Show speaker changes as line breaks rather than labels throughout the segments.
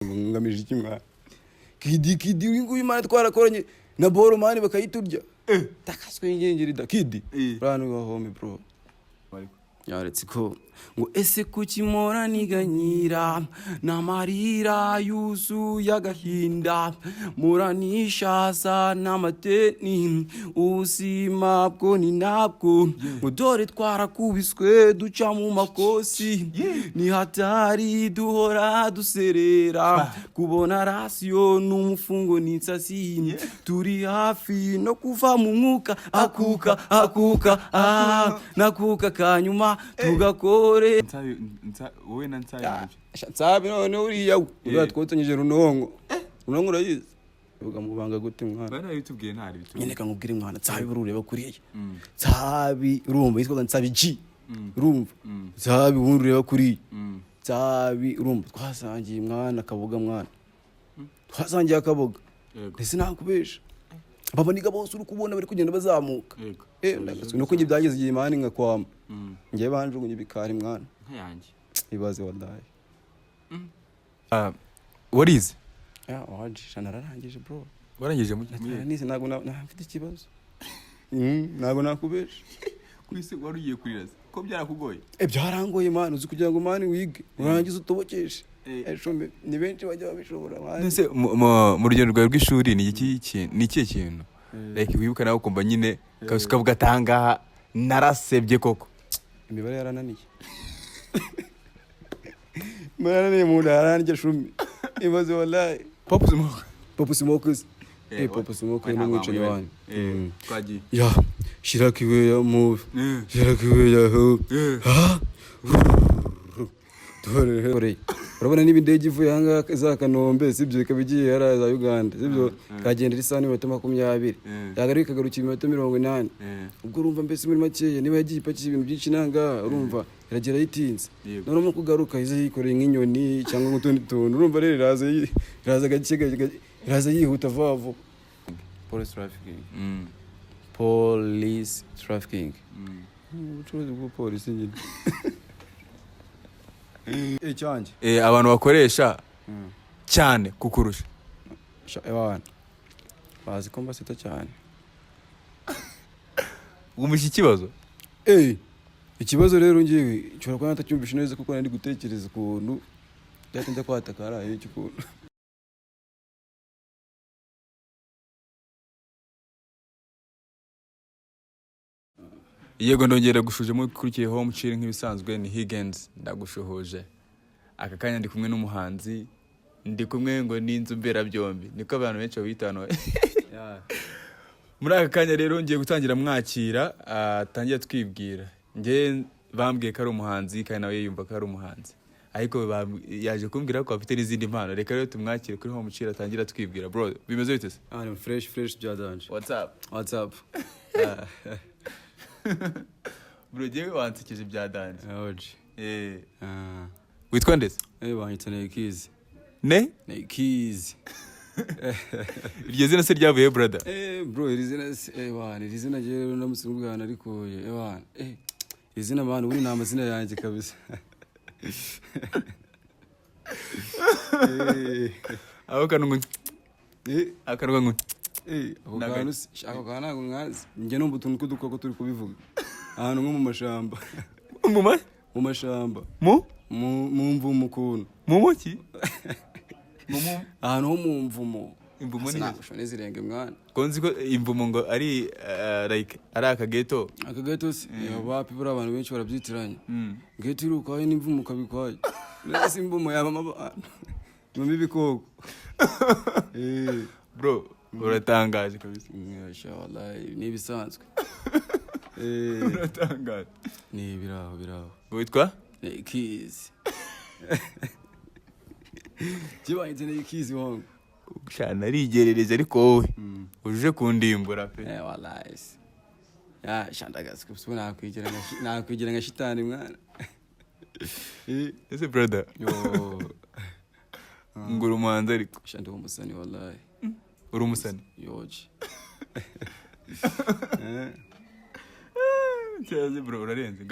Ngamije iki, mwana? Kidi, Kidi uyu nguyu, man, twarakoranye na boro, man, bakayiturya takaswe ingengeri da Kidi. Bro, wa home, bro, yaretse ko ngo ese kuki mpora niganyira n'amarira yuzuye agahinda, muranishaza n'amateni, ubuzima bwo ni nabwo, ngo dore twarakubiswe duca mu makosi, ni hatari duhora duserera kubona rasiyo n'umufungo n'insasi, turi hafi no kuva mu mwuka, akuka akuka, ah, nakuka kanyuma tugakore.
Nsabi, wowe na Nsabi.
Nsabi none uriya we uriya twotanyije runonko. Runonko urayizi? Uvuga mu banga gute, mwana?
Bana bitubwiye ntari bitubwiye.
Nyine kamubwire, mwana. Nsabi buri ureba kuriya, Nsabi urumva yitwaga Nsabi G, urumva? Nsabi ubundi ureba kuriya, Nsabi urumva twasangiye, mwana, akaboga, mwana, twasangiye akaboga. Ndetse nakubesha babaniga bose uri kubona bari kugenda bazamuka. Ndagatswe nuko njye byageze igihe, man, nkakwama, njye banjugunye ibikari, mwana.
Nkayanjye.
Ibaze, wallahi.
Ah, warize?
Ya wajisha, nararangije, bro.
Warangije mu
Nize, ntabwo mfite ikibazo. Ntabwo nakubesha.
Ku isi wari ugiye kurira se? Ko byarakugoye?
Byarangoye, man. Uzi kugira ngo, man, wige urangize utobokeshe? Shome, ni benshi bajya babishobora, man.
Nese mu rugendo rwawe rw'ishuri ni iki kintu, ni ikihe kintu like wibuka nawe ukumva nyine kabisa ukavuga ati ahangaha narasebye koko?
Imibare yarananiye, imibare yarananiye mu nda yarandya, shumi, ibaze, wallahi.
Pop Smoke.
Pop Smoke. Pop Smoke ni umwicanyi wanyu.
Twagiye.
Ya shirako iwe ya move, shirako iwe ya ho ha. Dore urabona niba indege ivuye ahangaha za Kanombe, sibyo, ikaba igiye hariya za Uganda, sibyo, ikagendera isaha n'iminota 20, yagaruka ikagarukira iminota 80. Ubwo urumva mbese muri makeya niba yagiye ipakiye ibintu byinshi nangaha, urumva iragera yitinze. Noneho mu kugaruka iza yikoreye nk'inyoni cyangwa nk'utundi tuntu. Urumva rero iraza iraza gake gake, iraza yihuta vuba vuba. Police trafficking. Police trafficking. Ubucuruzi bw'ubupolisi nyine. Icyanjye.
Abantu bakoresha cyane kukurusha.
Sha, ewana, bazi ko mbasita cyane.
Wumvishe ikibazo?
Ikibazo rero ngewe nshobora kuba natacyumvishe neza kuko nari gutekereza ukuntu byahita njya kwataka hariya iki ukuntu.
Yego, ndongera gushuje mukurikiye Home Chill nk'ibisanzwe, ni Higgins ndagushuhuje. Aka kanya ndi kumwe n'umuhanzi, ndi kumwe ngo n'inzu mberabyombi, niko abantu benshi babita hano. Muri aka kanya rero ngiye gutangira mwakira, atangiye twibwira. Njye bambwiye ko ari umuhanzi kandi nawe yiyumva ko ari umuhanzi, ariko yaje kumbwira ko afite n'izindi mpano. Reka rero tumwakire kuri Home Chill atangira twibwira. Bro, bimeze bite se?
Ah, ni fresh fresh bya danger.
What's up?
What's up?
Bro, njyewe wansekeje bya danger.
Oje. Ah.
Witwa ndetse?
Banyita Nekizi.
Ne?
Nekizi.
Iryo zina se ryavuye, brother?
Bro, iri zina bana, iri zina rero ndamutse nkubwana ariko bana, iri zina, bana, ubundi ni amazina yanjye kabisa.
Aho kantu ngo akantu ngo
Ako kantu ako kantu ntabwo nkazi. Njye numva utuntu tw'udukoko turi kubivuga ahantu nko mu mashamba.
Mu ma
Mu mashamba.
Mu
Mu mvumo ukuntu.
Mu muki mu
Ahantu ho mu mvumo.
Imvumo ni
Ntabwo zirenge, mwana.
Ko nzi ko imvumo ngo ari like ari akageto.
Aka gato se wapi? Buriya abantu benshi barabyitiranya. Geto iri ukwayo n'imvumo ukaba ikwayo. Nese imvumo yabamo abantu, ibamo ibikoko.
Bro, uratangaje kabisa.
Sha, wallahi ni ibisanzwe.
Uratangaje.
Ni biraho biraho.
Witwa?
Nekizi. Kibaye Nekizi wangu.
Sha, narigerereje ariko wowe uje kundimbura pe.
Wallahi se. Ya shandagazi kuko nakwigira nka shitani, mwana.
Ese brother,
Yo.
ngo uri umuhanzi ariko?
Sha, ndi umusani, wallahi.
Uri umusani?
Yoje.
Cyaze bro, urarenze.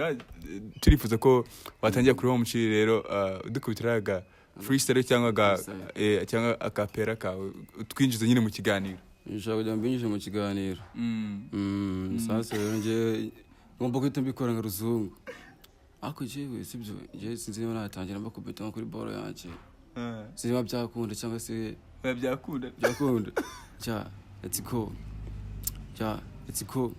Turifuza ko watangira kuri Home Chill rero, dukubitira aga Freestyle cyangwa
Freestyle.
Cyangwa acapella kawe, twinjize nyine mu kiganiro.
Nshaka kugira ngo mbinjije mu kiganiro. Sasa rero njyewe ngomba guhita mbikora nka ruzungu, ariko njyewe sibyo, njyewe sinzi niba natangira mbakubita nko kuri boro yanjye, sinzi niba byakunda cyangwa se
Oya, byakunda.
Byakunda. Ja, let's go. Ja, let's go.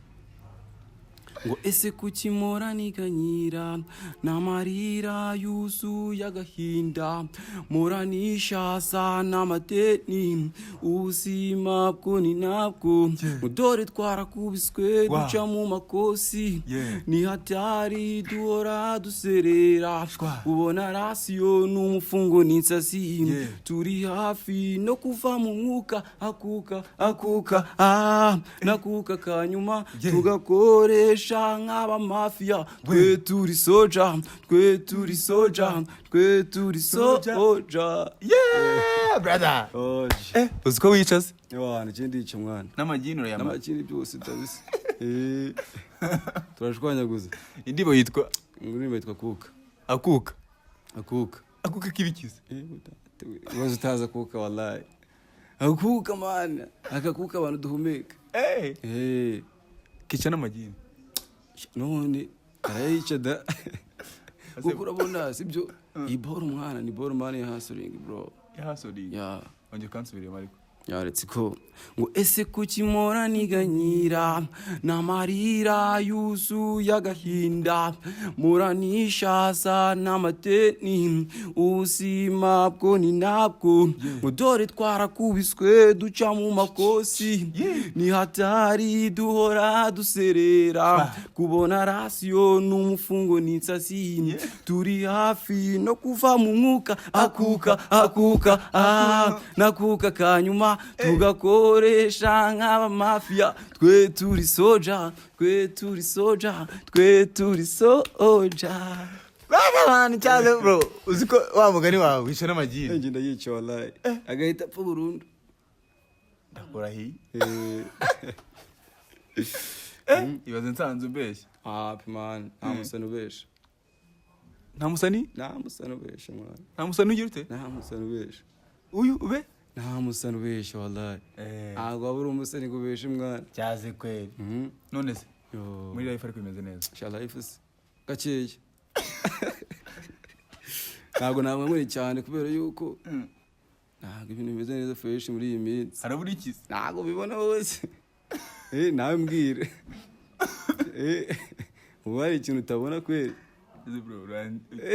Ngo ese kuki mpora niganyira n'amarira yuzuye agahinda, mpora nishasa n'amadeni, ubuzima bwo ni nabwo, dore twarakubiswe, duca mu makosi, ni hatari, duhora duserera, ubona rasiyo n'umufungo n'insasi, turi hafi no kuva mu mwuka, akuka akuka, ah, nakuka kanyuma tugakoresha nk'abamafiya, twe turi soja, twe turi soja, twe turi soja.
Yeah, brother. Uzi ko wicaze?
Wana, ikindi yica mwana.
N'amagini urayamara?
N'amakini byose tabisa. Turashwanyaguza.
Indirimbo yitwa?
Indirimbo yitwa Kuka.
Akuka?
Akuka.
Akuka k'ibikize?
Ibibazo utazi akuka, wallahi akuka mana, akakuka abantu duhumeka.
Kica n'amagini?
None arayica da, kuko urabona sibyo, iyi boro mwana ni boro man ya hustling, bro.
Yahasoriye.
Ya.
Ongera ukansubiremo ariko.
Yaretse ko ngo ese kuki mpora niganyira n'amarira yuzuye agahinda, mpora nishasa n'amadeni, ubuzima bwo ni nabwo, ngo dore twarakubiswe, duca mu makosi, ni hatari, duhora duserera, kubona rasiyo n'umufungo n'insasi, turi hafi no kuva mu mwuka, akuka akuka, ah, nakuka kanyuma tugakoresha nk'abamafiya, twe turi soja, twe turi soja, twe turi soja.
Bana bantu cyane bro, uzi ko wa mugani wawe wica n'amagini?
Ngenda yica wallahi, agahita apfa burundu.
Ndakurahiye. Ibaze nsanze umbeshya.
Happy man, nta musani ubesha.
Nta musani?
Nta musani ubesha mwana.
Nta musani ugira ute?
Nta musani ubesha.
Uyu ube?
Nta musani ubesha wallahi. Ntabwo waba uri umusani ngo ubeshe mwana.
Cyaze kweli. None se
Yo.
muri life ariko bimeze neza?
Sha, life se gakeya, ntabwo namwe cyane kubera yuko ntabwo ibintu bimeze neza fresh muri iyi minsi.
Harabura iki se?
Ntabwo ubibona wose. Nawe mbwire, ubu hari ikintu utabona kweli?
Ese bro,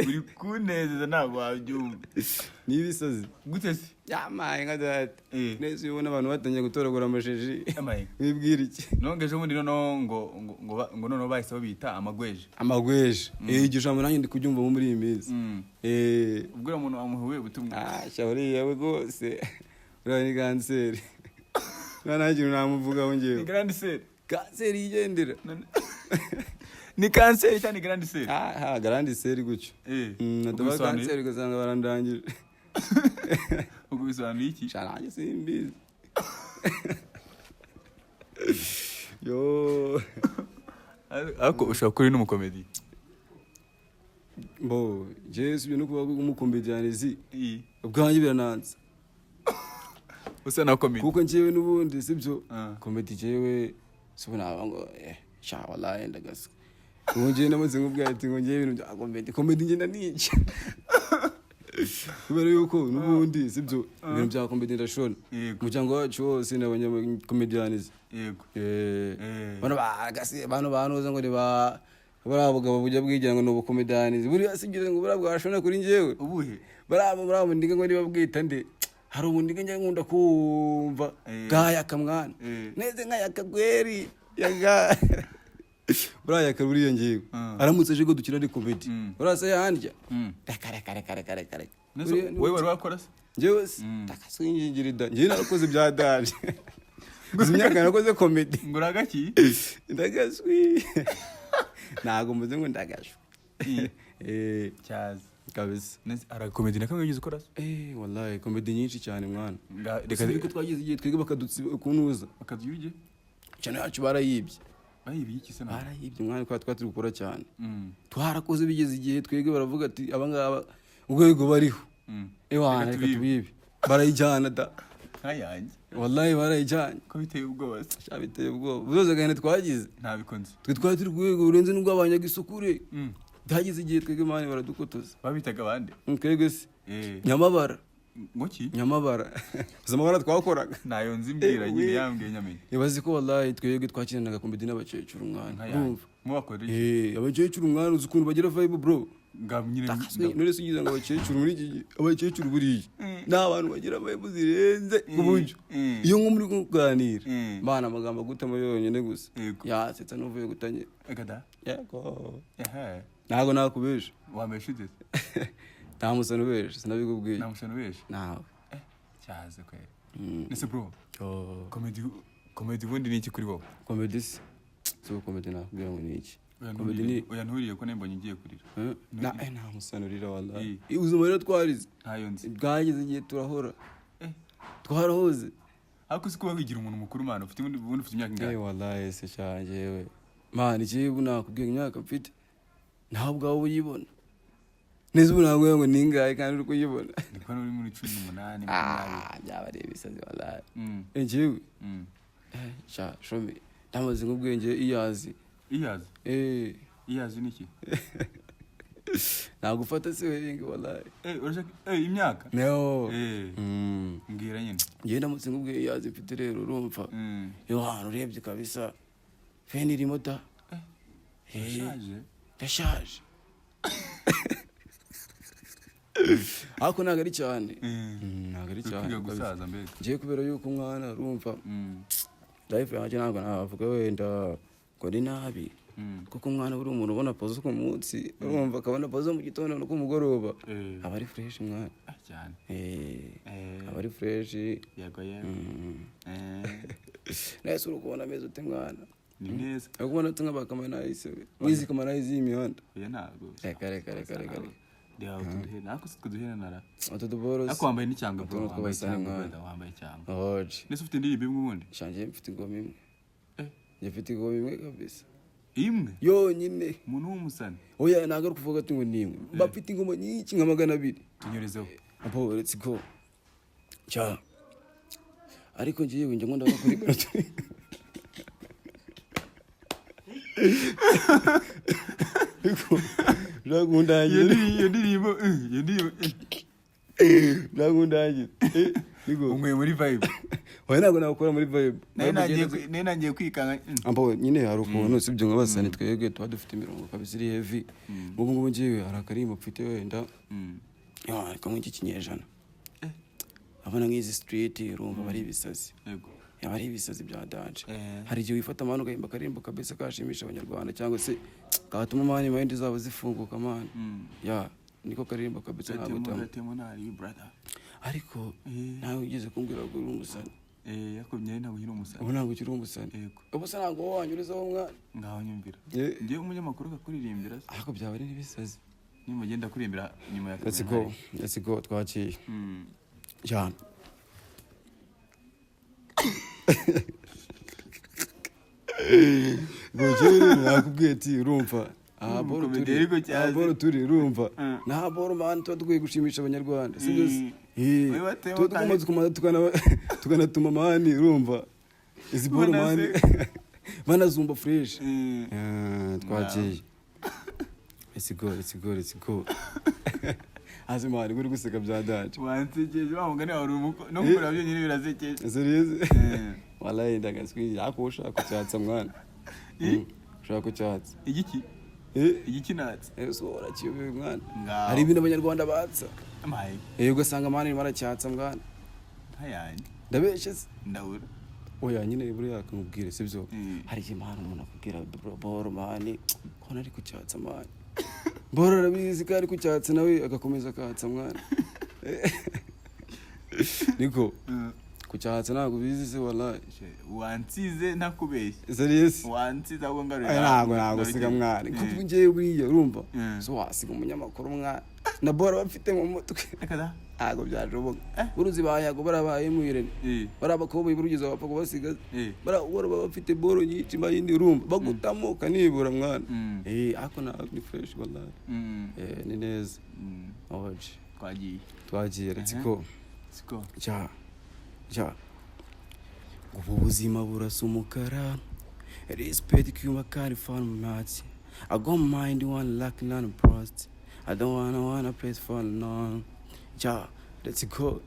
uri kunezeza, ntabwo wabyumva.
Ni ibisazi.
Gute se?
Yamaye nka data. Neza ubona abantu batangiye gutoragura amashashi.
Yamaye.
Wibwira iki?
Nonge ejo bundi noneho ngo noneho bahise babita amagweje.
Amagweje. Iryo jambo nanjye ndi kuryumvamo muri iyi minsi.
Ubwo uriya muntu wamuha ubutumwa?
Ah, sha, uriya we rwose uriya ni kanseri, uriya nta kintu namuvugaho njyewe.
Ni grande sœur.
Kanseri yigendera.
Ni kanseri cyangwa ni grande sœur?
Ah, grande sœur gutyo.
Ubwo
Nataba
bisobanuye
kanseri ugasanga barandangije.
Ubwo bisobanuye iki?
Sha, nanjye simbizi yo.
Ariko ushobora kuba uri n'umukomedi.
Bo jewe sibyo no kuba umukomedianizi ubwanjye birananza.
Usa na comedy.
Kuko njyewe n'ubundi sibyo, comedy njyewe sibo naba ngo sha wallahi ndagasa, ubu njyewe namaze nkubwira ati ngo njyewe ibintu bya comedy, comedy ngenda nica kubera yuko n'ubundi sibyo, ibintu bya comedy ndashona. Umuryango wacu wose ni abanyakomedianizi. Bano bagasi bano banuza ngo ni ba buriya bugabo bujya bwigira ngo ni ubukomedianizi, buriya sigize ngo buriya bwashona kuri njyewe.
Ubuhe?
Buriya bundiga ngo niba bwita nde, hari ubundiga njya nkunda kumva bwayaka mwana, neze nkayaka gweri yaga buriya yaka, buriya ngewe aramutse aje ko dukina ari comedy, buriya se yandya? Reka reka reka reka reka reka.
Nese wowe wari wakora se?
Njyewe se takaswingingira da, njyewe narakoze bya daje, gusa imyaka narakoze comedy.
Ngo uragaki?
Ndagaswi, ntabwo mvuze ngo ndagashwi.
Cyaze.
Kabisa.
Nese hari comedy na kamwe wigeze ukora se?
Wallahi comedy nyinshi cyane mwana.
Reka.
Reka ko twagize igihe twebwe bakadutsi kunuza.
Bakabyuge?
Channel yacu barayibye.
Bayibiye iki se nawe?
Barayibye mwana, kwa twari turi gukora cyane. Twarakoze bigeze igihe twebwe baravuga ati aba ngaba urwego bariho. Ewana,
Reka
reka
tubibe.
tubibe, barayijyana da.
Nkayanjye.
Wallahi barayijyanye.
Ko biteye ubwoba se?
Sha, biteye ubwoba bwose agahinda twagize.
Ntabikunze.
Twe twari turi ku rwego rurenze n'ubw'abanyagisukure. Byageze igihe twebwe, man, baradukotoza.
Babitaga abandi?
Twebwe se?
Eh.
Nyamabara.
Ngo ki?
Nyamabara, uzi amabara twakoraga?
Ntayo nzi, mbwira nyine.
Eh, we.
Yambwiye nyamenye.
Ibaze ko wallahi twebwe twakinanaga comedy n'abakecuru, mwana.
Nkayanjye.
Urumva?
Mubakorera iki?
Eh, abakecuru, mwana, uzi ukuntu bagira vibe, bro?
Nga nyine.
None se ugize ngo abakecuru muri iki gihe, abakecuru buriya ni abantu bagira vibe zirenze ku buryo iyo nko muri kuganira, bana, amagambo agutamo yonyine gusa yasetsa n'uvuye gutanyira.
Reka da.
Yego.
Ehe.
Ntabwo nakubesha.
Wambaye ute?
Nta musani ubesha, sinabikubwiye.
Nta musani ubesha.
Nawe.
Eh, cyaze kweri. Ese bro, comedy, comedy ubundi ni iki kuri wowe?
Comedy se? Si comedy nakubwira ngo ni iki?
Oya,
Comedy
nturiye.
ni
Oya, nturiye ko nembonye ugiye kurira.
Eh? Na eh, nta musani urira wallahi.
Eh.
Ubuzima rero twarize.
Ntayo nzi.
Bwageze igihe turahora.
Eh.
Twarahoze.
Ariko si kuba wigira umuntu mukuru, man, ufite ubundi ufite imyaka ingahe?
Eh, wallahi se cyanjye we, man, ikibu nakubwira imyaka mfite, nawe ubwawe uyibona neza. Ubu ntabwo ngo ni ingahe kandi uri kuyibona.
Ndi kubona uri muri 18, 20.
Ah, byaba ari ibisazi wallahi. Eh, njyewe, eh, sha shomi, ndamaze nk'ubwenge iyazi.
Iyazi?
Eh.
Iyazi ni iki?
Nagufata se weringe wallahi.
Eh, urashaka imyaka?
Neo.
Eh. Mbwira nyine.
Njyewe ndamutse nk'ubwenge iyazi mfite rero, urumva, iyo hantu urebye kabisa feni irimo da.
Eh.
Eh.
Urashaje.
Ndashaje ariko ntabwo ari cyane. Ntabwo ari
Uri
cyane
kwiga
kabisa.
gusaza mbega.
Ngiye kubera yuko umwana, urumva, life yanjye ntabwo navuga wenda ngo ni nabi, kuko umwana buri umuntu ubona pozo ku munsi, urumva, akabona pozo mu gitondo no ku mugoroba, aba ari fresh, mwana.
Ah, cyane.
Eh,
Eh.
aba ari fresh.
Yego yego. Eh.
Nese uri kubona ameze ute, mwana?
Ni neza.
Uri kubona ute nk'abakamanayisi we, mwizi kamanayisi y'imihanda?
Oya, ntabwo.
Reka reka reka reka reka.
Reba utu duhera, ariko si twe duhera nara.
Utu tuborosi.
Ariko wambaye n'icyangwe, bro.
Utuntu
Wambaye
tw'abasani,
icyangwe,
mwana.
brother, wambaye icyangwe.
Oje.
Ndetse ufite indirimbo imwe ubundi?
Shanjye mfite ingoma imwe.
Eh.
Njye mfite ingoma imwe kabisa.
Imwe?
Yonyine.
Umuntu w'umusani.
Oya, ntabwo ari ukuvuga ati ngo ni imwe, mba mfite ingoma nyinshi nka 200.
Tunyurezeho.
Apo, let's go. Cya, ariko ngiye njya nkunda no kuri ariko
Iyo
ntakundangira.
ndirimbo, iyo ndirimbo, eh.
Ntakundangira. Niko.
Unyweye muri vibe.
Oya, ntabwo nakora muri vibe.
Nari nagiye kwikanga.
Ambo nyine hari ukuntu sibyo nk'abasani twebwe tuba dufite imirongo kabisa iri heavy. Nk'ubu ngubu ngiye hari akarimbo mfite wenda, ya, ariko nk'iki kinyejana, abona nk'izi street, urumva, bari ibisazi. Yaba ari ibisazi bya danger.
Eh.
Hari igihe wifata, man, ugahimba akarimbo kabisa kashimisha abanyarwanda cyangwa se katuma, man, mind zabo zifunguka, man. Ya, niko karirimbo kabisa.
Gatemo.
Ntabwo
Gatemo ntari, brother.
Ariko
Eh.
nawe ugeze kumbwira ngo uri umusani.
Eh, ariko njyewe ntabwo nkiri umusani.
Ubu ntabwo ukiri umusani.
Yego.
Ubu se ntabwo wowe wanyurizaho, mwana?
Ngaho nyumvira.
Eh.
Njyewe umunyamakuru akakuririmbira se?
Ariko byaba ari n'ibisazi.
Nimba ngenda kuririmbira nyuma ya
Let's
kamera.
go, let's go, twaciye. Cyane. Ngo nakubwiye ati urumva aha boro
Comedy
turi,
ariko
aha
cyaze.
boro turi, urumva, nta boro, man, tuba dukwiye gushimisha abanyarwanda, sibyo se? Eh,
Oya, batema
tuba tugomba tukamanza tukanatuma, man, urumva, izi boro, man, banazumva fresh. Ah, twagiye, let's go, let's go, let's go. Hasi, man, uri guseka bya danger.
Wansekeje wa mugani wawe, uri no gukora byonyine birasekeje.
Serious?
Eh.
Wallahi ndagaswije, ariko ushaka kucyatsa, mwana.
Eh?
Ushaka kucyatsa.
Igiki?
Eh.
Igiki natse?
Eh, so urakiyobewe, mwana?
Ngaho.
Hari ibintu abanyarwanda batsa.
Amaye.
Eh, ugasanga, man, arimo aracyatsa, mwana.
Ntayanjye.
Ndabeshye se?
Ndabura.
Oya nyine, buriya akamubwira sibyo. Hari igihe, man, umuntu akubwira bro, boro, man, ko nari kucyatsa, man. Boro arabizi ko ari kucyatsa, nawe agakomeza akatsa, mwana. Niko kucyatsa ntabwo ubizi se wallahi?
Wansize ntakubeshye.
Serious?
Wansize ahubwo ngarurira.
Aya, ntabwo siga, mwana, kuko ngewe buriya urumva, so wasiga umunyamakuru, mwana, na boro bafite mu mutwe?
Reka da.
Ntabwo byashoboka.
Eh.
Uruzi bayago barabaye mwirene, bari abakobwa burugeze bapfa kubasiga. Bari baba bafite boro nyinshi mayindi, urumva, bagutamo ukanibura, mwana. Eh, ariko ntabwo ni fresh wallahi. Eh, ni neza. Oje.
Twagiye.
Twagiye, let's go.
Let's go.
Ja ja, ubu buzima burasa umukara. Respect Cuba California match. I got mind one luck none prost. I don't wanna place for none. Ja, let's go.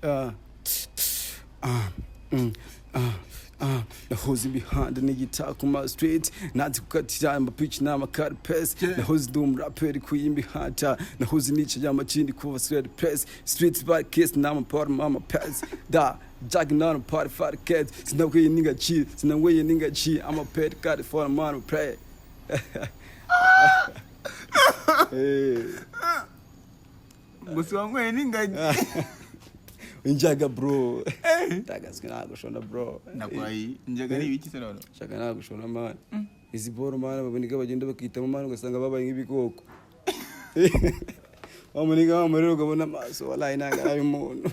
Nahoze imihanda n'igitaka ku ma street, nanze gukatira amapici n'amakarpes. Nahoze ndi umuraperi ku y'imihanda, nahoze nicaye amakindi kuva street press street by kiss n'amapara mama pass da Jack none party for the kids. Sinabwiye n'ingaci, sinabwiye n'ingaci. I'm a pet cat for a man pray. Hey.
Ngo si wanyweye n'ingagi?
Injaga bro, ndagazwe nagushona bro.
Nakwayi injaga ni ibiki se none?
Shaka nagushona man. Izi boro man, baboneka bagenda bakitamo man, ugasanga babaye nk'ibikoko. Wamuniga wamurero ukabona amaso wallahi ntabwo ari umuntu.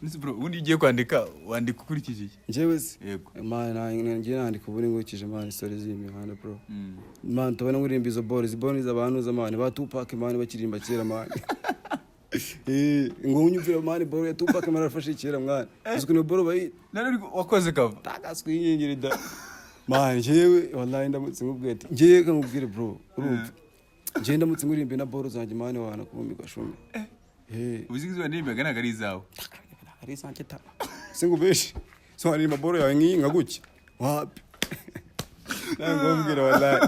Nese bro, ubundi iyo ugiye kwandika wandika ukurikije iki?
Njyewe se?
Yego.
Man, njye nandika ubundi nkurikije man story z'imihanda bro. Man, tubona nkuririmba izo boro, izi boro ni iz'abantu man ba Tupac man bakiririmba kera man. Ngo unyumvira man, boro ya Tupac man arafashe kera mwana. Uzi ukuntu boro bayita?
None uri wakoze cover?
Takaswe inyenyeri da. Man, njyewe wallahi ndamutse nkubwiye ati njyewe kamubwire bro, urumva? Njyewe ndamutse nkuririmbe na boro zanjye man, wana kubumirwa shumi.
Uzi ko izo ndirimbaga ntabwo ari izawe?
Ari izanjye ta. Singubeshe. So hari boro yawe ngiyi nka gutya. Wapi? Ntabwo mbwira wallahi.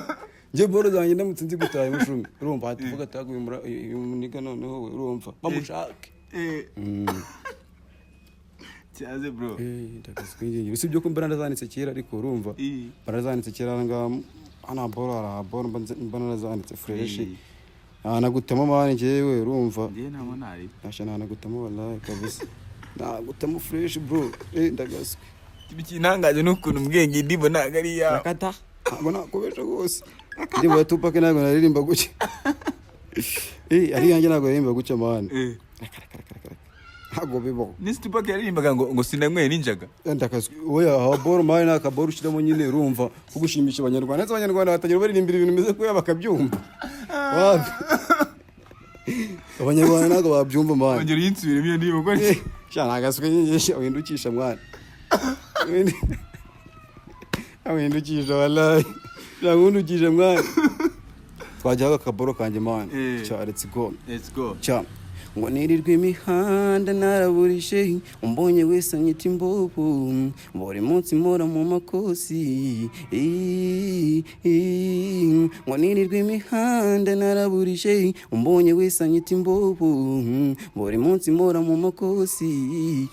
Njye boro zanjye ndamutse nzi gutaha mushumi. Urumva hati uvuga ati uyu uyu muniga noneho we urumva bamushake.
Cyaze bro.
Ndakazwe ingingi. Usibye ko mbona narazanditse kera ariko urumva. Barazanditse kera ngaha hano boro, hari boro mba narazanditse fresh. Nagutema man njyewe urumva.
Njye ntabwo ntari.
Nasha nagutema wallahi kabisa. Nagutema fresh bro. Ndagaswe.
Ikintu kintangaje ni ukuntu mbwenge indirimbo ntabwo ari iyawe.
Nakata. Ntabwo nakubesha rwose. Indirimbo ya Tupac ntabwo naririmba gutya. Ari yanjye ntabwo naririmba gutya man. Reka reka reka reka. Ntabwo bibaho.
Nese Tupac yaririmbaga ngo sinanyweye n'injaga?
Ndakazwi. Oya, aho boro man ni akaboro ushyiramo nyine urumva ko gushimisha Abanyarwanda. Ndetse Abanyarwanda batangira baririmbira ibintu bimeze kuriya bakabyumva. Wapi? Abanyarwanda ntabwo babyumva man.
Ongera uyinsubiremo iyo ndirimbo ko
Sha nagaswe nyinshi windukisha mwana. Windukisha wallahi. Sha windukisha mwana. Twajyaho akaboro kanjye man. Cha, let's go.
Let's go.
Cha ngo nirirwe imihanda naraburishe, umbonye wese anyita imbobo, buri munsi mpora mu makosi. Ngo nirirwe imihanda naraburishe, umbonye wese anyita imbobo, buri munsi mpora mu makosi.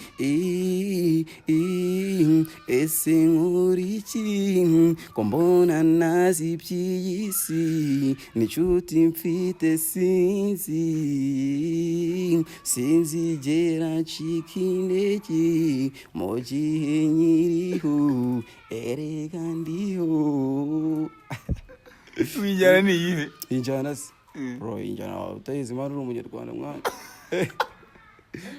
Ese nkora iki ko mbona nazi iby'iyi si, n'inshuti mfite sinzi, sinzigera ncika intege mu gihe nkiriho, erega ndiho.
Wijyana ni iyihe?
Injyana se bro, injyana wawe utayizi man, uri Umunyarwanda mwana.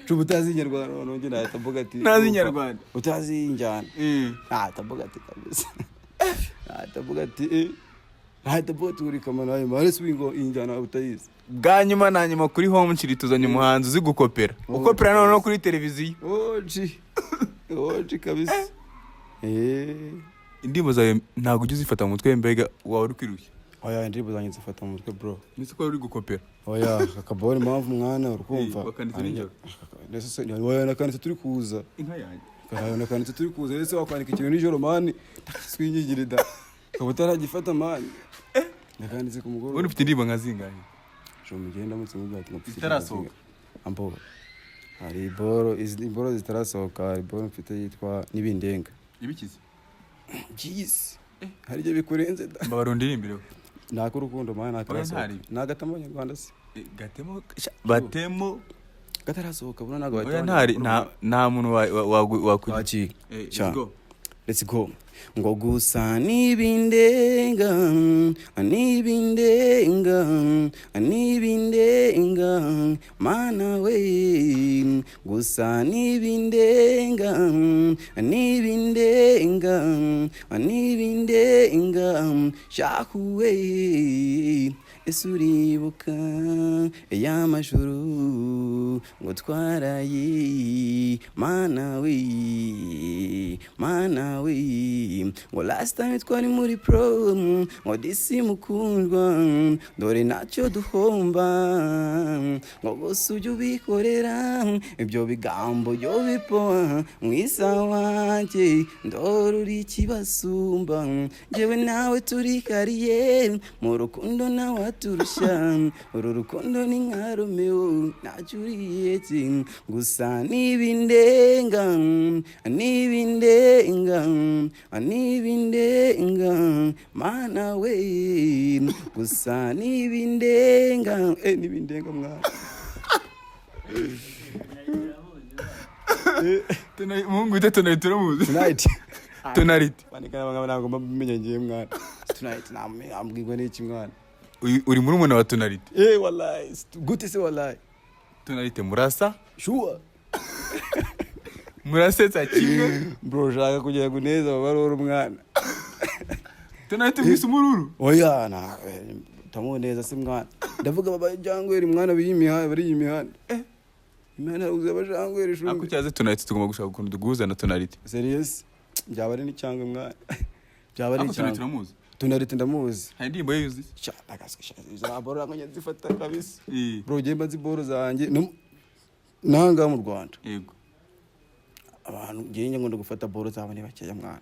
Cuba utazi Inyarwanda noneho njye nahita mvuga ati
Ntazi Inyarwanda.
Utazi injyana nahita mvuga ati kabisa, nahita mvuga ati nahita mvuga ati uri kamana wawe man, ese ngo injyana wawe utayizi?
Bwa nyuma na nyuma kuri Home Chiri tuzanye umuhanzi uzi gukopera, ukopera noneho kuri televiziyo.
Oji oji kabisa.
Indirimbo zawe ntabwo ujya uzifata mu mutwe, mbega waba uri kwirushya?
Oya, indirimbo zanjye nzifata mu mutwe bro.
Nese ko wari uri gukopera?
Oya, akabora impamvu mwana urukumva.
Wakanditse nijoro?
Ndetse se oya, nakanditse turi kuza.
Inka yanjye.
Oya, nakanditse turi kuza. Ese wakwandika ikintu nijoro man, twingigire da ukaba utaragifata man? Nakanditse ku mugoroba.
Ubundi ufite indirimbo nka zingahe?
Jo mugenda mutse mubwira ati ngo
Zitarasohoka.
Ambo hari boro, izi boro zitarasohoka, hari boro mfite yitwa Nibindenga.
Ibikize?
Jeez, hari ibyo bikurenze da.
Mbabara undirimbireho.
Naka urukundo man natarasohoka.
Ntari.
Nagatamo Abanyarwanda se.
Gatemo batemo.
Katarasohoka bro, ntabwo
Oya.
bahita.
Ntari nta muntu wakugira.
Waci.
Let's
Cha.
go.
Let's go. Ngo gusa nibindenga, nibindenga, nibindenga mana we, gusa nibindenga, nibindenga, nibindenga shakuwe. Ese uribuka ya majuru ngo twaraye? Mana we, mana we, ngo last time twari muri prom, ngo disi mukundwa, dore ntacyo duhomba, ngo gusa ujye ubikorera ibyo bigambo byo bipoa. Mwiza wanjye, ndora uri ikibasumba. Njyewe nawe turi kariye mu rukundo, nawe aturushya. Uru rukundo ni nka Romeo na Juliet. Gusa n'ibindenga, n'ibindenga, n'ibindenga, mana we, gusa n'ibindenga, n'ibindenga mwana.
Umuhungu wita Tonalite uramuzi?
Tonight.
Tonalite.
Bandika ntabwo mba ngiye mwana. Tonight nambwirwa n'iki mwana?
Uri murumuna wa Tonalite?
Eh, wallahi, gute se wallahi?
Tonalite murasa.
Sure.
Murasetsa kimwe.
Bro, ushaka kugira ngo uneze ababarora umwana.
Tonalite mwise umururu?
Oya, na tamuneza se mwana. Ndavuga baba jangweri mwana, biri imihanda, bari imihanda, imihanda yabuze abajangweri.
Ako
Shumbi.
cyaze Tonalite, tugomba gushaka ukuntu duguhuza na Tonalite.
Serious, byaba ari n'icyangwe mwana, byaba ari
Ako Tonalite
icyangwe.
uramuzi?
Tonalite ndamuzi.
Hari indirimbo ye yuzi?
Sha, ndakaswe sha, za boro ngo nzifata kabisa.
Eh.
Bro, njye mba nzi boro zanjye nanga mu Rwanda. Abantu ngiye ngomba gufata boro zabo ni bakeya mwana.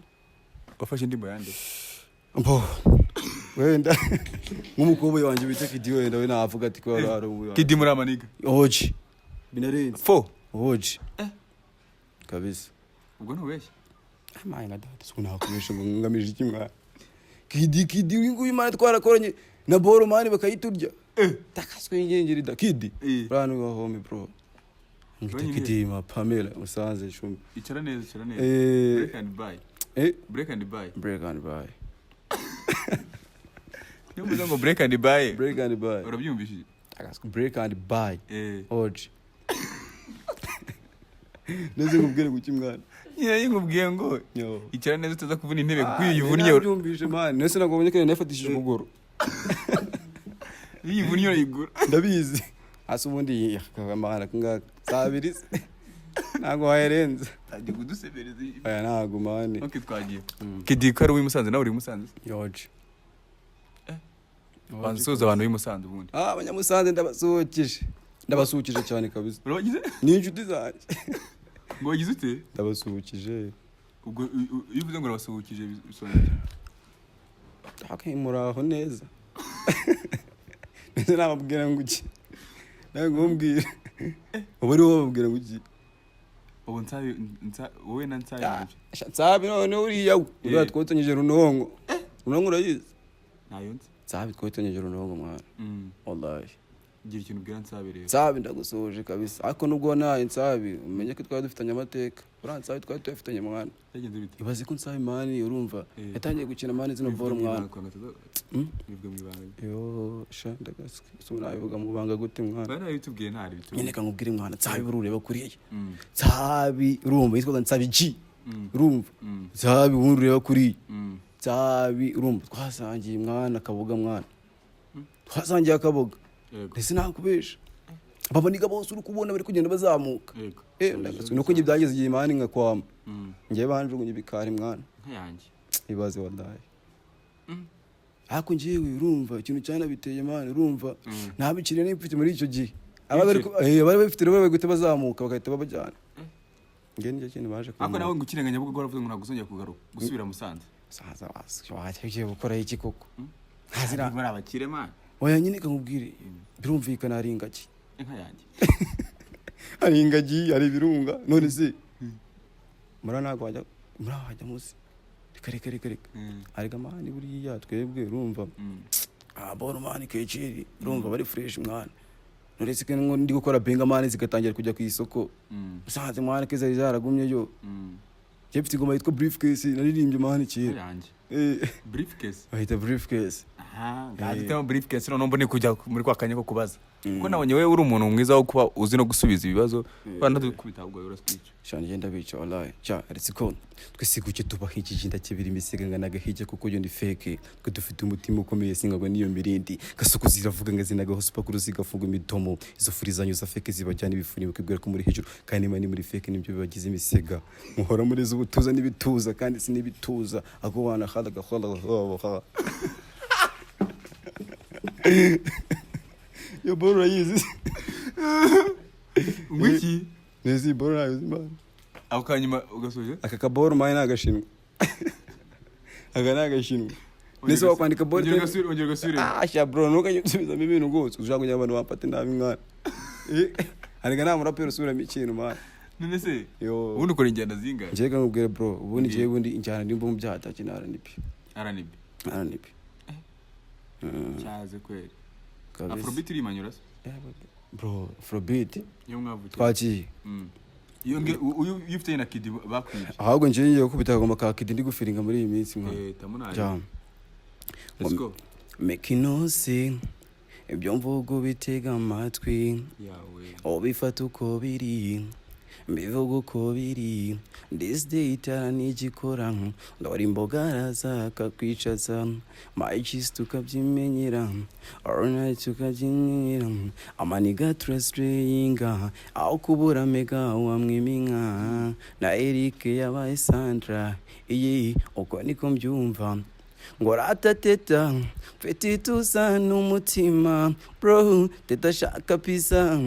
Wafashe indirimbo yande?
Mbo wenda nk'umukobwa wanjye bita Kidi, wenda we navuga ati ko hari ubu.
Kidi muri amaniga?
Oji binarenze.
Fo.
Oji kabisa.
Ubwo ntubeshye?
Amaye nka data, siko nakubesha ngo ngamije iki mwana? Kidi, Kidi uyu nguyu mwana twarakoranye na boro man, bakayiturya. Takaswe ingengeri da Kidi. Bro, wa home bro, ngita
Wenyine.
Kidi ma Pamela Musanze shumi.
Icara neza, icara neza. Break and buy. Break and buy.
Break and buy.
Niyo mvuze ngo break and buy.
Break and buy.
Urabyumvishije?
Takaswe break and buy.
Eh.
Oji neze nkubwire guki mwana?
Nyine nkubwiye ngo
Yo.
icara neza utaza kuvuna intebe, kuko iyo uyivunnye
Nabyumvise man, nese ntabwo mbonye ko nafatishije ukuguru.
Iyo uyivunnye urayigura.
Ndabizi. Hasi ubundi akamara kangaka saa abiri se ntabwo waherenza.
Agiye kudusebereza.
Aya ntabwo man.
Ok, twagiye. Kidi ko ari uw'i Musanze, nawe uri i Musanze?
Yoje.
Banza usuhuza abantu b'i Musanze ubundi.
Ah, abanyamusanze ndabasuhukije, ndabasuhukije cyane kabisa.
Urabagize?
Ni inshuti zanjye.
Ngo wagize ute?
Ndabasuhukije.
Ubwo iyo uvuze ngo urabasuhukije bisobanuye iki?
Okay, muraho neza. Ndetse nababwira ngo iki? Nawe ngumbwira, ubu ari wowe babwira ngo iki?
Ubu Nsabi, wowe na Nsabi.
Ah, Nsabi none uriya we uriya twotanyije runongo. Runongo urayizi?
Ntayo nzi.
Nsabi twotanyije runongo mwana. Wallahi.
Gira ikintu ubwira Nsabi rero.
Nsabi ndagusoje kabisa, ariko nubwo naye Nsabi umenye ko twari dufitanye amateka. Uriya Nsabi twari tuyafitanye mwana.
Byagenze bite?
Ibaze ko Nsabi man, urumva, yatangiye gukina man zino
Bivuge
boro
mu
mwana.
ibanga, kwanga bivuge mu ibanga.
Yo sha, ndagaswe, so nabivuga mu banga gute mwana?
Bari nabitubwiye, ntari bitubwiye.
Nyine kankubwire mwana, Nsabi buri ureba kuriya. Nsabi urumva yitwaga Nsabi G. Urumva? Nsabi ubundi ureba kuriya. Nsabi urumva twasangiye mwana akaboga mwana, twasangiye akaboga. Ndetse nakubesha, ababaniga bose uri kubona bari kugenda bazamuka. Ndagaswe nuko njye byageze igihe man nkakwama. Njye banjugunye ibikari mwana.
Nka yanjye.
Ibaze wallahi. Ariko njyewe urumva ikintu cyanabiteye man, urumva nta bikiriya nari mfite muri icyo gihe. Abari babifite rero bari guhita bazamuka bagahita babajyana. Njye nicyo kintu baje
Ariko nawe ngo ukirenganya Nyabugogo waravuze ngo ntabwo uzongera kugaruka gusubira Musanze.
Saza wajya ugiye gukora iki koko? Ntazira.
Bari abakire man.
Oya nyine kankubwire, birumvikana hari ingagi.
Inka yanjye.
Hari ingagi, hari ibirunga. None se muri ntabwo wajya muri aho, wajya munsi? Reka reka reka reka. Ariko man buriya twebwe urumva, ah boro man keciri urumva bari fresh mwana. Nuretse ko ngo ndi gukora benga man zigatangira kujya ku isoko. Musanze mwana ke zari zaragumye yo. Njye mfite ingoma yitwa Briefcase naririmbye man
Inka
kera.
yanjye.
Eh,
Briefcase.
Bahita Briefcase.
Aha, ngaho dutemo briefcase, noneho mbone kujya muri kwa kanya ko kubaza, kuko nabonye wowe uri umuntu mwiza wo kuba uzi no gusubiza ibibazo. Banadukubita, ahubwo uratwica.
Sha, ngenda bica wallahi. Sha, let's go. Twese guke tubaha ikijinda kibiri imisiga ngana gahijya, kuko yo ni fake. Twe dufite umutima ukomeye, singagwa n'iyo mirindi. Gasuku ziravuga ngo zinagaho supakuru, zigafunga imitomo. Izo furi zanyu za fake zibajyana ibifuni, bakibwira ko muri hejuru kandi niba ni muri fake, nibyo bibagize imisega. Muhora muri z'ubutuza n'ibituza kandi si n'ibituza ako wana khada gakhola gakhola. Yo boro urayizi?
Ngwiki?
Nezi boro nayo man.
Ako kanyuma ugasoje.
Aka kaboro mine ni agashinwa, aka ni agashinwa. Nese wakwandika boro?
Ongera ugasubire, ongera ugasubire.
Ah, sha bro, ntukajye usubizamo ibintu rwose ushaka kugira abantu bamfate nabi mwana. Eh, arega nta muraperi usubiramo ikintu mwana.
None se
Yo.
ubundi ukora injyana zingahe?
Njyewe nkubwire bro, ubundi njyewe ubundi injyana ndimbo mu byaha atakina R&B.
R&B?
R&B.
Cyaze kweri.
Kabisa.
Afrobeat urimanyura se?
Bro, afrobeat.
Iyo mwavukiye.
Twagiye.
Iyo nge uyu iyo ufitanye na Kidi bakwibye.
Ahubwo njyewe ngiye gukubita akagoma ka Kidi, ndi gufiringa muri iyi minsi mwana.
Eh, tamunari.
Jam.
Let's go.
Mekinosi, ibyo mvuga ubitega amatwi.
Yawe.
Ubifata uko biri, mbivuga uko biri. This day itara nigikora, ndora imboga araza akakwicaza. My cheese tukabyimenyera, all night tukabyimenyera. Amaniga turasireyinga, aho kubura mega wamwiminka na Eric yabaye Sandra. Iyi uko niko mbyumva ngo ratateta mfite ituza n'umutima bro. Teta shaka pizza,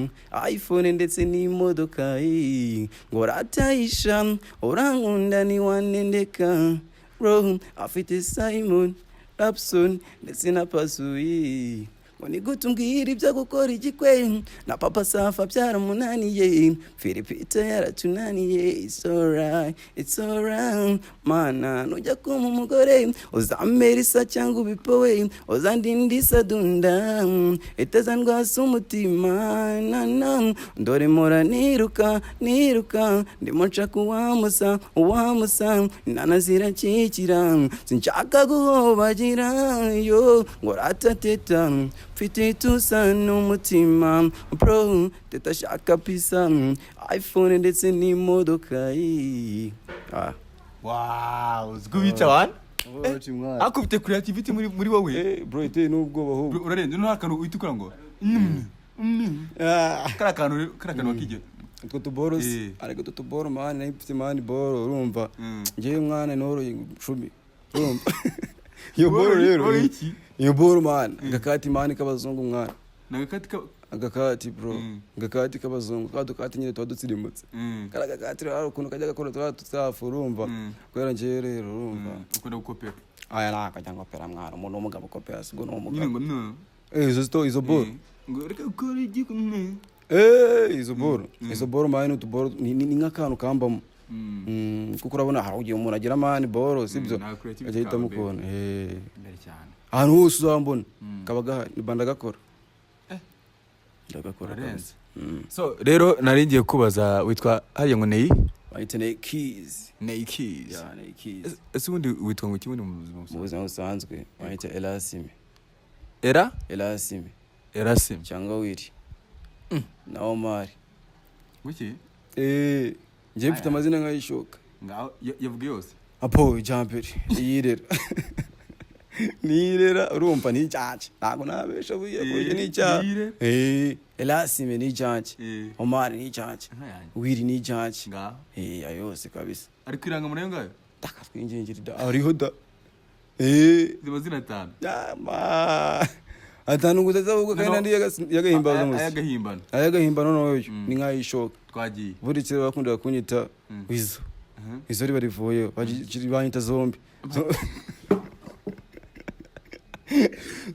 iPhone ndetse n'imodoka eh. Ngo ratayisha urankunda ntiwanendeka bro. Afite Simon Rapson ndetse na Pasuyi. Ngo ni gute umbwira ibyo gukora igikwe na Papa Safa byaramunaniye, Philipita yaratunaniye. It's alright, it's alright mana. Nujya kumpa umugore uzamera isa cyangwa ubipowe, uzandindisa dunda itazandwasa umutima nana. Ndore mpora niruka niruka, ndimo nshaka uwamusa uwamusa, inana zirakikira, sinshaka guhobagira yo. Ngo ratateta mfite ituza n'umutima bro. Teta shaka pizza, iPhone ndetse n'imodoka eh. Ah.
Wow, uzi kubica wana, ariko ufite creativity muri wowe.
Eh, bro, iteye n'ubwoba ahubwo.
Bro, urarenze. Noneho akantu uhita ukora ngo
Ah.
kariya kantu wakigera.
Utwo tuboro se?
Eh.
Ariko utwo tuboro man, nari mfite man boro, urumva? Njyewe mwana noroye 10, urumva iyo boro?
Boro
Rero
boro iki?
Iyo boro man, agakati man k'abazungu mwana.
Ni agakati ka
Agakati bro. Agakati k'abazungu, ka dukati nyine tuba dutsirimutse. Kariya gakati rero hari ukuntu kajya gakora turiya tutsafu, urumva? Kubera njyewe rero, urumva?
Ukunda gukopera.
Aya ntakajya ngopera mwana, umuntu w'umugabo ukopera sibwo ni
Nyine
umugabo.
Ngo no.
Eh, izo sto izo boro.
Ngo reka gukora igikumwe.
Eh, izo boro, izo boro man, utuboro ni nk'akantu kambamo. Kuko urabona hari igihe umuntu agira man boro, sibyo?
Nta creativity.
Ajya ahitamo
Kawe.
ukuntu eh.
Imbere cyane.
Ahantu hose uzambona kaba gahari, mba ndagakora, ndagakora.
Urarenze.
Kabisa.
So rero nari ngiye kubaza, witwa hariya ngo Neyi?
Bayita Ney Keys.
Neyi Keys.
Yeah, Ney Keys.
Ese ubundi witwa ngo iki ubundi mu buzima
Mu
busanzwe?
buzima busanzwe bayita Elasime.
Era?
Elasime.
Erasim.
Cyangwa Wiri na Omar.
Wiki?
Eh, njyewe mfite amazina nk'ayishoka.
Ngaho yavuga yose.
Apo ijambere iyirera niyirera, urumva? Ni icyanjye, ntabwo nabesha buriya kuburyo ni icyaha.
Niyirera.
Eh, Elasime ni icyanjye. Omar ni icyanjye.
Inka yanjye.
Wiri ni icyanjye.
Ngaho.
Eh, ayo yose kabisa.
Ari kwiranga muri ayo ngayo?
Taka twingingira da, ariho da, eh.
Izi mazina atanu.
Yama atanu gusa ahubwo kandi andi y'agahimbaza musi.
Ay'agahimbano.
Ay'agahimbano noneho yo ni nk'ayishoka.
Twagiye.
Buri kera bakundaga kunyita Wizo. Izo riba rivuyeho banyita zombi.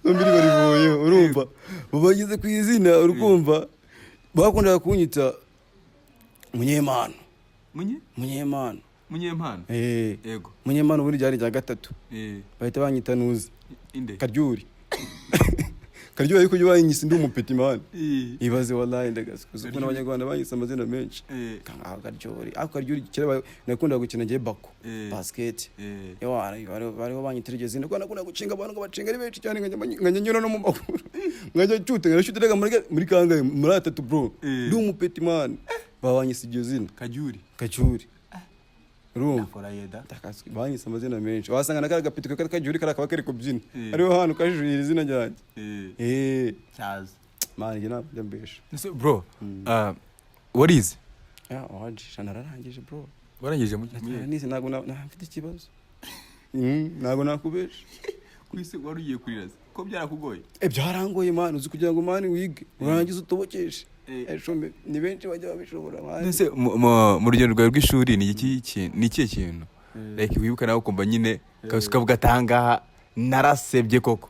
Zombi riba rivuyeho, urumva? Bageze ku izina, urukumva, bakundaga kunyita Munyemano.
Munye?
Munyemano.
Munyempano.
Eh.
Yego.
Munyemano ubundi ryari irya gatatu.
Eh.
Bahita banyita Nuzi.
Inde?
Karyuri. Karyohe, ariko ujye wanyise ndi umupeti, man. Ibaze, wallahi, ndagasukuza ukuntu Abanyarwanda banyise amazina menshi. Kangaho Karyori, ariko Karyori kera nakundaga gukina ngiye bako basket. Ewa, bariho banyitira iryo zina kuko nakunda gucinga abantu, ngo bacinga ari benshi cyane, nkajya nyura no mu maguru, nkajya ncuta, nkajya muri kangahe, muri atatu, bro. Ndi umupeti, man, babanyise iryo zina.
Kajuri.
Kacyuri, urumva?
Akora yeda.
Ndakaswe, banyise amazina menshi, wasanga na kariya gapeti kari Kajuri, kariya kaba kari kubyina,
Eh.
hariho hantu kajurira izina ryanjye. Eh.
Cyaza.
Man, njye ntabwo njya mbesha.
Ese bro, warize?
Ya, wajisha, nararangije, bro.
Warangije mu
Nize, ntabwo mfite ikibazo. Ntabwo nakubesha.
Ku isi wari ugiye kurira se ko byarakugoye?
Eh, byarangoye, man. Uzi kugira ngo, man, wige urangize utobokeshe?
Eh.
Eshome ni benshi bajya babishobora, man.
Ese mu rugendo rwawe rw'ishuri ni iki ni ikihe kintu like wibuka nawe ukumva nyine kabisa ukavuga ati ahangaha narasebye koko?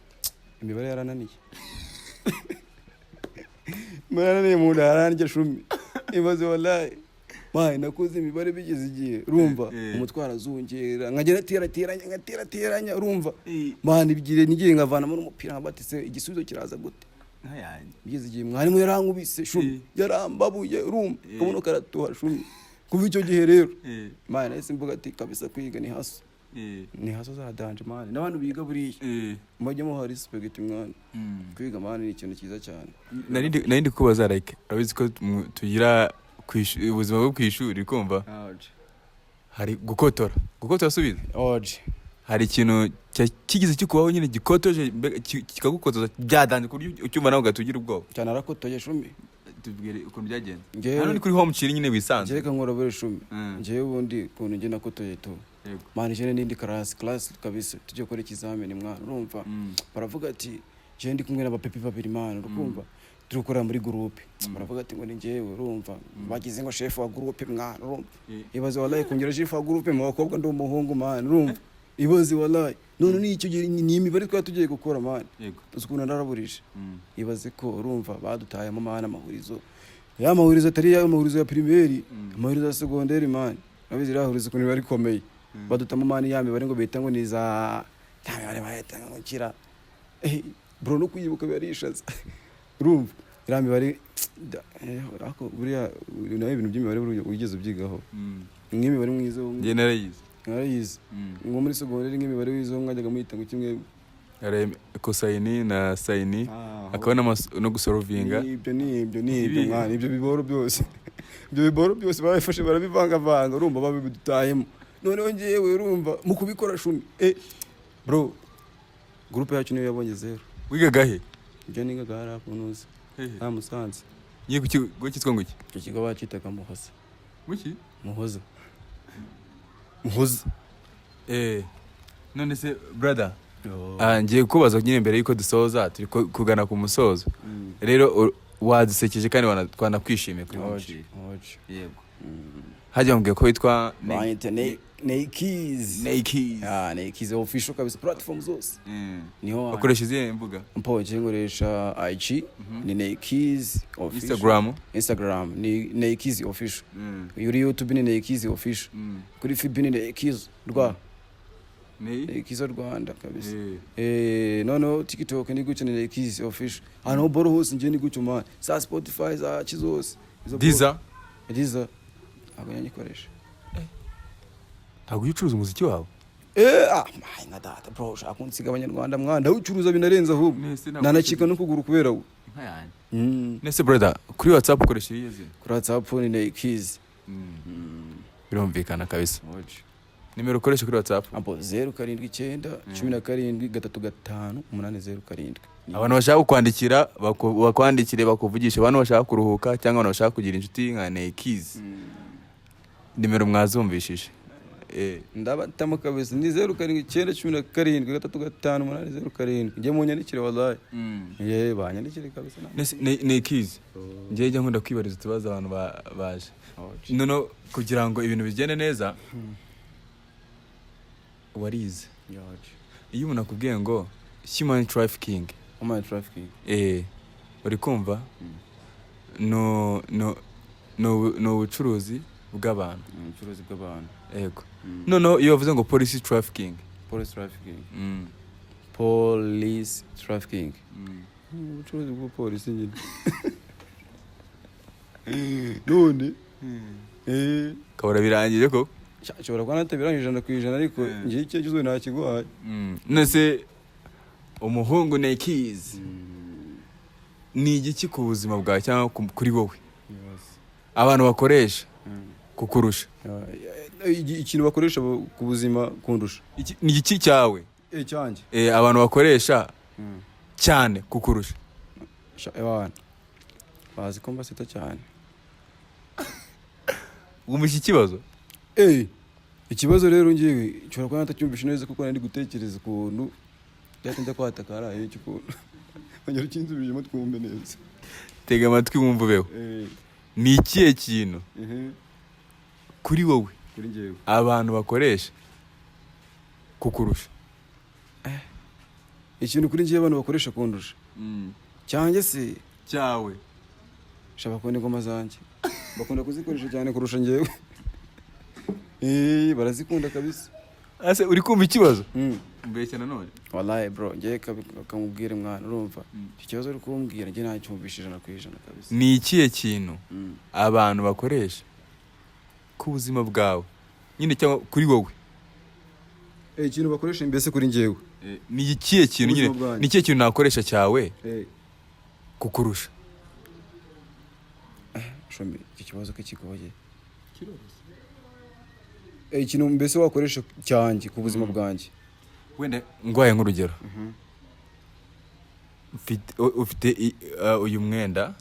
Imibare yarananiye, imibare yarananiye, mu nda harandya, shumi. Ibaze, wallahi, man, nakoze imibare bigeze igihe, urumva,
Eh.
umutwaro arazungera, nkagenda terateranya, nkaterateranya, urumva, man, igihe nigiye nkavanamo n'umupira, nkabatise igisubizo kiraza gute? Bigeze igihe mwarimu yarankubise, shumi. Yarambabuye, urumva, kabuno karatuha, shumi. Kuva icyo gihe rero, man, nahise mvuga ati kabisa kwiga ni hustle, ni hustle za danger, man. N'abantu biga buriya mujye muha respect, mwana. Kwiga, man, ni ikintu cyiza cyane.
Nari ndi kubaza, like urabizi ko tugira ubuzima bwo ku ishuri, kumva hari gukotora, gukotora subiza.
Oje.
Hari ikintu kigeze kikubaho nyine gikotoje, mbega kikagukotoza byadanje ku buryo ucyumva nawe ugahita ugira ubwoba?
Cyane, arakotoye, shumi.
Tubwire ukuntu byagenze.
Njyewe
Hano ni kuri Home Chill nyine wisanzwe.
Njyewe kankora buri, shumi. Njyewe ubundi ukuntu njye nakotoye tu, man, njyewe n'indi class kabisa, tujye gukora ikizamini, mwana, urumva, baravuga ati njyewe ndi kumwe n'abapepi babiri, man, urukumva, turi gukorera muri groupe, baravuga ati ngo ni njyewe, urumva, bagize ngo chef wa groupe, mwana, urumva. Ibaze, wallahi, kongera chef wa groupe mu bakobwa, ndi umuhungu, man, urumva. Ibaze, wallahi, none ni icyo gihe ni imibare twari tugiye gukora, man. Uzi ukuntu naraburije? Ibaze ko, urumva, badutayemo, man, amahurizo, ya mahurizo atari ya mahurizo ya primaire, amahurizo ya secondaire, man. Urabizi iriya hurizo ukuntu riba rikomeye. Badutamo, man, ya mibare ngo bita ngo ni za ya mibare bahita ngo kira. Eh, bro, no kuyibuka biba ari ishaza, urumva, iriya mibare ariko buriya nawe ibintu by'imibare buriya wigeze ubyigaho? Nk'imibare mwiza?
Njye narayize.
Mwarayize? Nko muri secondaire, nk'imibare wizeho mwajyaga muyita ngo kimwe?
Hari cosine na sine, hakaba no gusolvinga.
Ibyo ni ibyo ni ibyo.
Ibi-
Mwana, ibyo biboro byose, ibyo biboro byose barabifashe, barabivangavanga, urumva, babidutayemo. Noneho ngewe, urumva, mu kubikora, shumi, eh bro, groupe yacu niyo yabonye zero.
Wigaga he?
Ibyo nigaga hariya ku ntuzi, nta Musanze.
Ngiye ku kigo cyitwa ngo iki?
Icyo kigo bacyitaga Muhoza.
Muki?
Muhoza, Muhoza.
Eh, none se brother, ngiye kubaza nyine mbere yuko dusoza, turi kugana ku musozo rero, wadusekeje kandi twanakwishimiye kuri
Oje.
Home Chill.
Oje.
Yego, hajya bambwiye ko witwa
Banyita Neikiz.
Neikiz.
Ah, Neikiz Official kabisa, platform zose niho.
Bakoresha izihe mbuga?
Mpo nje nkoresha IG ni Neikiz Official.
Instagram?
Instagram ni Neikiz Official. Kuri YouTube ni Neikiz Official. Kuri FB ni Neikiz rwa
Nei?
Neikiz Rwanda kabisa.
Eh.
Eh, noneho TikTok ni gutyo, ni Neikiz Official. Ahantu boro hose nje ni gutyo, man, za Spotify za ki zose. Izo
Deezer?
Deezer ntabwo nyikoresha.
Ntabwo ujya ucuruza umuziki wawe?
Eh, ah, my nka data, bro, ushaka kunsiga Abanyarwanda, mwana? Ndawucuruza binarenze ahubwo.
Nese ntabwo
Nanacika no kuguru kubera we.
Inka yanjye. Nese brother, kuri WhatsApp ukoresha irihe zina?
Kuri WhatsApp ni Neikiz.
Birumvikana kabisa. Nimero ukoresha kuri WhatsApp?
Ampo 0791735807.
Abantu bashaka kukwandikira bakwandikire, bakuvugishe. Abantu bashaka kuruhuka cyangwa abantu bashaka kugira inshuti nka Neikiz, nimero mwazumvishije. Eh.
Ndabatamo kabisa, ni 0791735807. Njye munyandikire, wallahi, ye banyandikire kabisa.
Nese Neikiz, njyewe njya nkunda kwibariza utubazo abantu baje noneho kugira ngo ibintu bigende neza. Warize, iyo umuntu akubwiye ngo human trafficking,
Human trafficking.
Eh, uri kumva, no no ni ubucuruzi bw'abantu.
Ubucuruzi bw'abantu.
Yego. Noneho iyo bavuze ngo police trafficking?
Police trafficking. Police trafficking. Ubucuruzi bw'ubupolisi nyine. None
Kabura birangije koko.
Nshobora kuba natabirangije 100%, ariko ngewe icyo cyose ntakiguhaye.
None umuhungu Nekizi, ni igiki ku buzima bwawe cyangwa kuri wowe abantu bakoresha kukurusha?
Ikintu bakoresha ku buzima kundusha?
Ni igiki cyawe?
Cyanjye?
Abantu bakoresha cyane kukurusha.
Sha, ewana, bazi ko mbasita cyane.
Wumvishe ikibazo?
Ikibazo rero ngewe nshobora kuba natacyumvishe neza, kuko nari gutekereza ukuntu byahita njya kwataka hariya iki ukuntu ongera ukinsubijemo twumve neza.
Tega amatwi wumva ubeho. Ni ikihe kintu kuri wowe
Kuri ngewe?
abantu bakoresha kukurusha?
Ikintu kuri ngewe abantu bakoresha kundusha cyanjye se?
Cyawe.
Sha, bakunda ingoma zanjye, bakunda kuzikoresha cyane kurusha ngewe. Barazikunda kabisa.
Ase uri kumva ikibazo? Mbeshya nanone.
Wallahi bro, ngewe kamubwire mwana, urumva icyo kibazo uri kumbwira njye ntacyumvishe 100% kabisa.
Ni ikihe kintu abantu bakoresha ku buzima bwawe nyine cyangwa kuri wowe?
Ikintu bakoresha mbese kuri ngewe?
Ni ikihe kintu nyine?
Ubuzima bwanjye.
Ni ikihe kintu nakoresha cyawe kukurusha?
Shombi, icyo kibazo ko kigoye. Ikintu mbese wakoresha cyanjye ku buzima bwanjye?
Wenda ngwaye nk'urugero, ufite uyu mwenda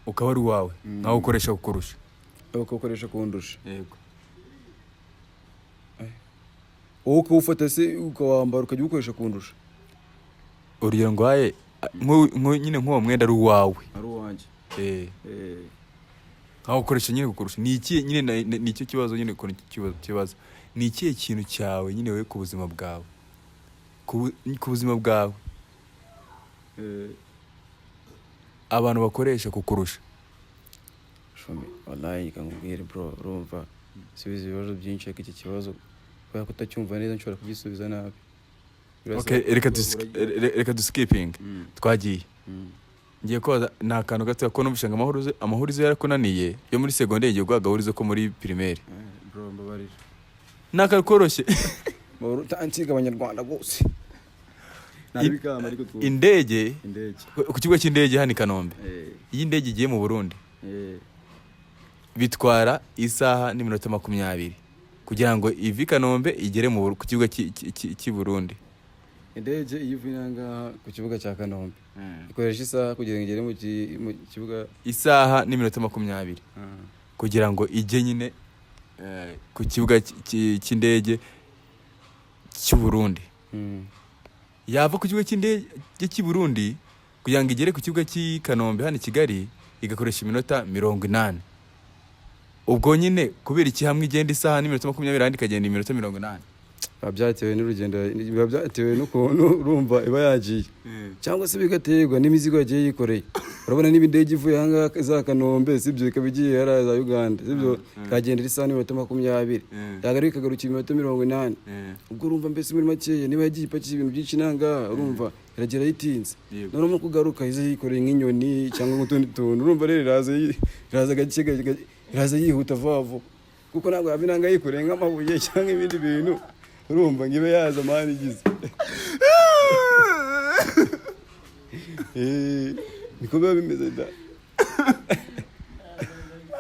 ukaba ari uwawe, nkaho ukoresha kukurusha.
Bakawukoresha kundusha?
Yego.
Wowe ukawufata se, ukawambara, ukajya uwukoresha kundusha?
Urugero ngwaye nyine nk'uwo mwenda ari uwawe.
Ari uwanjye?
Nkaho ukoresha nyine kukurusha. Ni ikihe nyine ni icyo kibazo nyine, ukuntu kibazo ni ikihe kintu cyawe nyine wowe ku buzima bwawe, ku buzima bwawe abantu bakoresha kukurusha?
Shumi, wallahi nkubwire bro, urumva subiza ibibazo byinshi, ariko iki kibazo kubera ko utacyumva neza nshobora kugisubiza nabi. Birasaba
Okay, reka duskipinge. Twagiye. Ngiye koza ni akantu gato ko numvise ngo amahurizo yarakunaniye yo muri segonderi, ngiye guha agahurizo ko muri primaire.
Bro, mbabarira.
Ni akantu koroshye.
Utansiga abanyarwanda rwose. Ntabikama ariko twumva.
Indege
Indege.
ku kibuga cy'indege hano i Kanombe, iyo indege igiye mu Burundi bitwara isaha n'iminota 20 kugira ngo ive i Kanombe igere ku kibuga cy'i Burundi.
Indege iyo ivuye aha ngaha ku kibuga cya Kanombe ikoresha isaha kugira ngo igere mu kibuga?
Isaha n'iminota 20 kugira ngo ijye nyine ku kibuga cy'indege cy'u Burundi. Yava ku kibuga cy'indege cy'i Burundi kugira ngo igere ku kibuga cy'i Kanombe hano i Kigali igakoresha iminota 80. Ubwo nyine kubera iki hamwe igenda isaha n'iminota 20, ahandi ikagenda iminota 80?
Biba byatewe n'urugendo, biba byatewe n'ukuntu urumva iba yagiye, cyangwa se bigaterwa n'imizigo yagiye yikoreye. Urabona niba indege ivuye aha ngaha za Kanombe, sibyo, ikaba igiye hariya za Uganda, sibyo, ikagendera isaha n'iminota 20, yagaruka ikagarukira iminota 80. Ubwo urumva mbese muri makeya, niba yagiye ipakiye ibintu byinshi nangaha, urumva iragera yitinze. Noneho mu kugaruka ize yikoreye nk'inyoni cyangwa nk'utundi tuntu, urumva rero iraza gake gake, iraza yihuta vuba vuba, kuko ntabwo yaba inanga yikoreye nk'amabuye cyangwa ibindi bintu, urumva ngo ibe yaza mani igize. Niko biba bimeze da.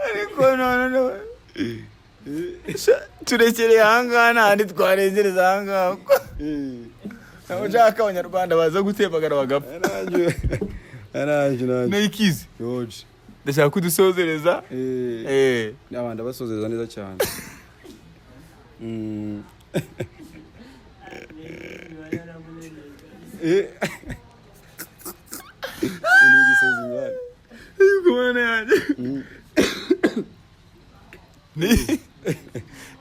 Ariko none turekereye ahangaha, ntahandi twarengereza ahangaha. Ntabwo nshaka abanyarwanda baza gutembagara bagapfa.
Nanjye nanjye nanjye.
Nayikize.
Yoje.
Ndashaka kudusozereza.
N'abandi abasozereza neza cyane. Ni igisozi mwana.
Kubona yanjye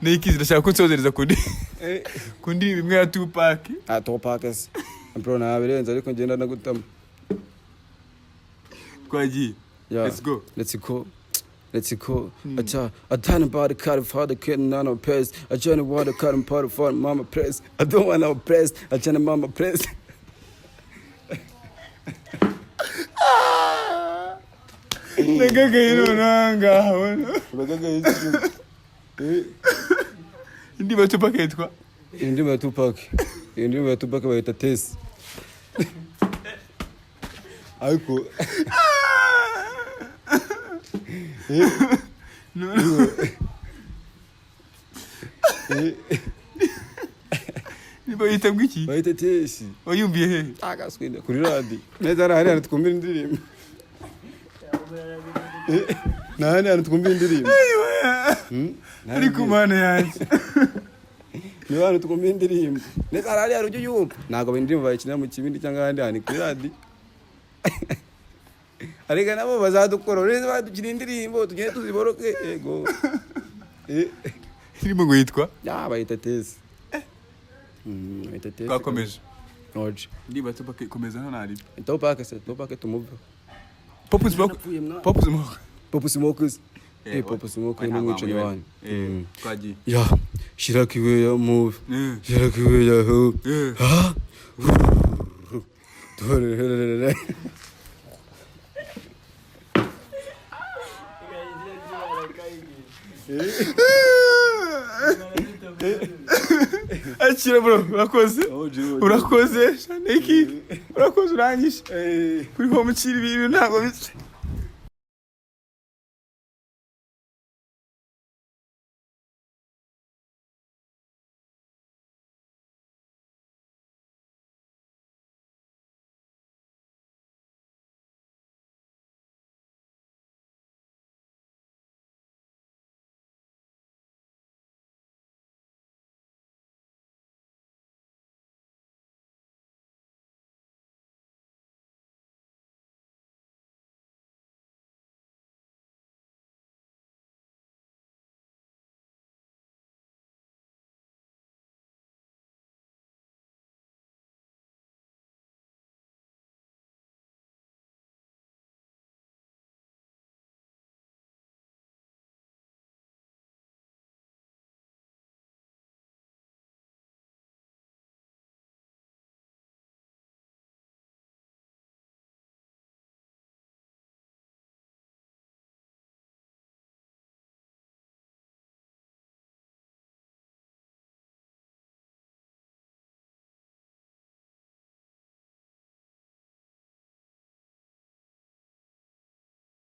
Nayikize, ndashaka kunsozereza ku ndirimbo imwe ya Tupac.
Ah, Tupac se bro, nabirenze, ariko ngenda nagutama.
Twagiye.
Yeah.
Let's go.
Let's go. Let's go. I done about the car for the kid none of press. I join the water cut and part for mama press. I don't want no press. I join the mama press.
Ndagagaye noneho ngaha.
Uragagaye.
Indirimbo ya Tupac yitwa?
Indirimbo ya Tupac, iyo ndirimbo ya Tupac bayita Tesi, ariko
No. Niba yita ngo iki?
Bayita Tesi.
Wayumviye hehe?
Agaswida kuri radiyo neza, hari ahandi hantu twumvira indirimbo? Nta handi hantu twumvira indirimbo. Nta
Ariko
handi.
Mana yanjye!
Niba hantu twumvira indirimbo neza, hari ahandi hantu ujya uyumva? Ntabwo indirimbo bayikinira mu kibindi cyangwa ahandi hantu, kuri radiyo. Ariko nabo bazadukora neza, badukina indirimbo tugende tuziboroke, yego.
Indirimbo ngo yitwa?
Ya, bayita Tesi. Bayita Tesi.
Twakomeje.
Oje.
Indirimbo ya Tupac ikomeza hano hari.
Tupac se, Tupac tumuve.
Pop Smoke, Pop Smoke.
Pop Smoke. Pop Smoke ni umwicanyi wanyu.
Twagiye.
Ya, shirako iwe ya move. Shirako iwe ya ho. Ha. Dore.
Akira bro, urakoze, urakoze shaneki, urakoze, urangije kuri Home Chill. Ibintu ntabwo bisa.